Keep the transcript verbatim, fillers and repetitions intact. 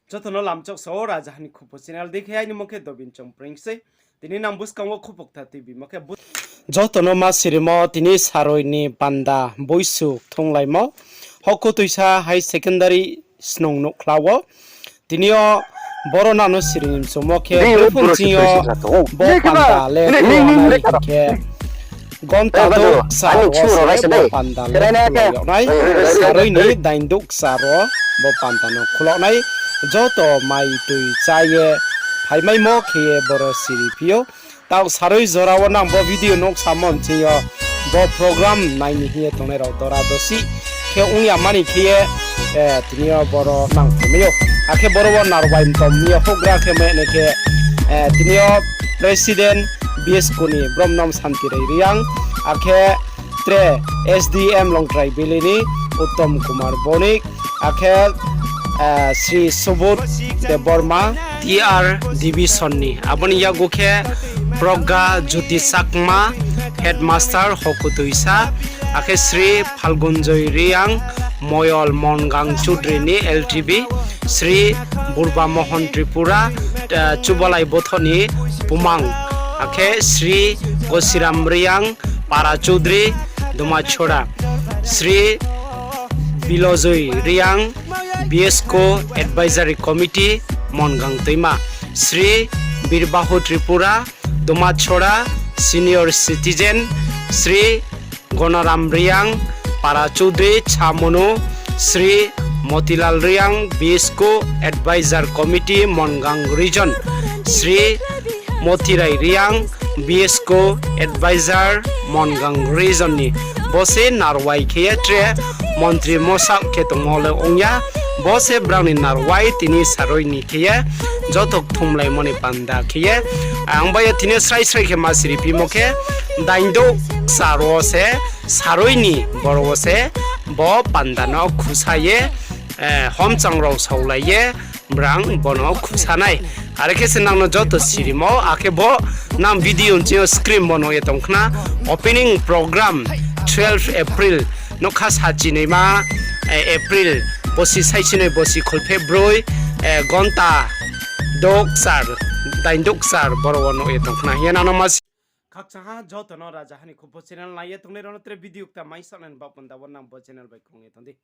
Joto no lamchok sa o Raja Hani Khupo channel dei khe, aini mung khe Dobin Chongpreng sei. Tini nang buskang wo khupo kthar tuibimo khe bu-, joto no ma sirimo tini saroi ni panda boisu kthunglaimo. Hokho Tuisa High Secondary snung nuhkhla wo. Tini yo boro nang no siri ni mchumo khe, boro phuh ching yo bo panda le khe gonta douh kchar wo se bo panda le khulok yag nai. Saroi ni dain douh kchar wo bo panda no khulok nai. Joto mai tui chá ye phaimaimo khe ye boro siri phi ou. Taoh saroi jora wo nang bo video nuhsamo nching yo bo program nai ni hing ye tongnai rao dora dosi khe ong ya mani khe ye, tini yo boro nang phaimai ou. Akhe boro wo narwai mtom ye houhgra khe mai nai khe, tini yo President BSCO ni Bromnam Santirai Reang, akhe tre SDM Longtrai Valley ni Uttom Kumar Bonik, akhe Sri Subodh Debbarma, TR Division ni, abo ni yakgu khe Progga Jyoti Chakma, Headmaster Hokho Tuisa, akhe Sri Phalgunjoy Reang, Moyol Mongang Chudri ni LTB, Sri Burba Mohon Tripura, Chubalai Botho ni Bumang, akhe Sri Gosiram Reang, Para Chudri, Dumachora, Sri Bilojoi Reang, BSCO Advisory Committee, Mongang Toima, Sri Birbahu Tripura, Dumachora, Senior Citizen, Sri Gonoram Reang, Para Chudri Chamonu, Sri Motilal Reang, BSCO Advisor Committee, Mongang Region, Sri Motirai Reang, BSCO Advisor, Mongang Region ni. Bo se narwai khe ye tre montri mosa khe tongmo le ong ya. Bo se brao ni narwai tini saroi ni khe ye joto kthumlaimo ni panda khe ye. Ang bai ye tini srai srai khe ma siri phimo khe, dain douh kchar wo se saroi ni boro wo se bo panda no khusa ye, homchang rao saolai ye, brang bono khusa nai. Are khe se nang no joto sirimo, akhe bo nang video nching yo screen bono ye tong khna, opening program twelve April, nokha sachinoima April, bosi saisinoi bosi kholphe broi, gonta douh kchar, dain douh kchar boro wo nuh ye tong khna hing ye nang no ma si. Khakchang ha joto no Raja Hani Khupo channel nai ye tongnai rao no tre video kta mai saonai ni baoh panda wo nang bo channel bai krung ye tong di.